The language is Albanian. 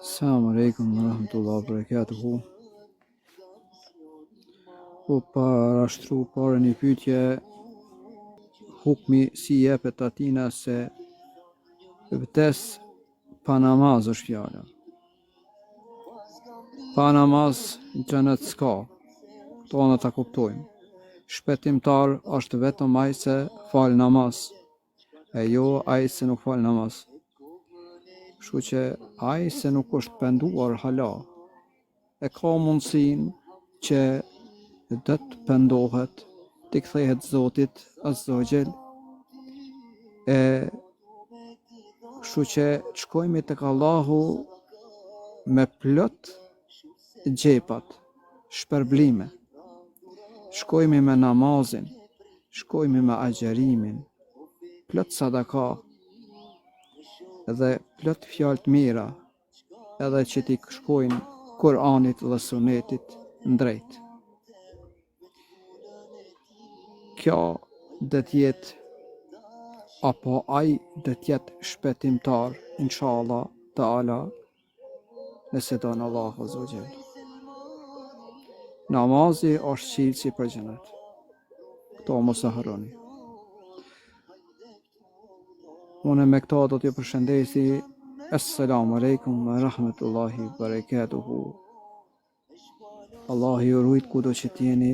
Selamu alaikum wa rahmatullahi wa barakatuhu. U parashtru pare një pyetje hukmi si jepet atina se vdes pa namaz është fjala. Pa namaz xhenet s'ka. Këto na ta kuptojmë. Shpëtimtar është vetëm ai se fal namaz. E jo ai se nuk fal namaz. Kështu që ai se nuk është penduar hala, e ka mundësinë që do të pendohet, t'i kthehet Zotit Azza wa Jall, e kështu që të shkojmë tek Allahu me plot xhepat, shpërblime. Shkojmë me namazin, shkojmë me agjerimin, plot sadaka dhe plot fjalë të mira, edhe që t'i shkojnë Kur'anit dhe Sunetit ndrejt. Kjo do të jetë apo ai do të jetë shpëtimtar inshallah teala nëse don Allahu azza wa jall. Namazi është çelësi për xhenet. Këto mos e harroni. Unë me këto do t'ju përshëndesi. Assalamu alaikum wa rahmetullahi wa barakatuhu. Allahu ju rujt kudo që t'jeni.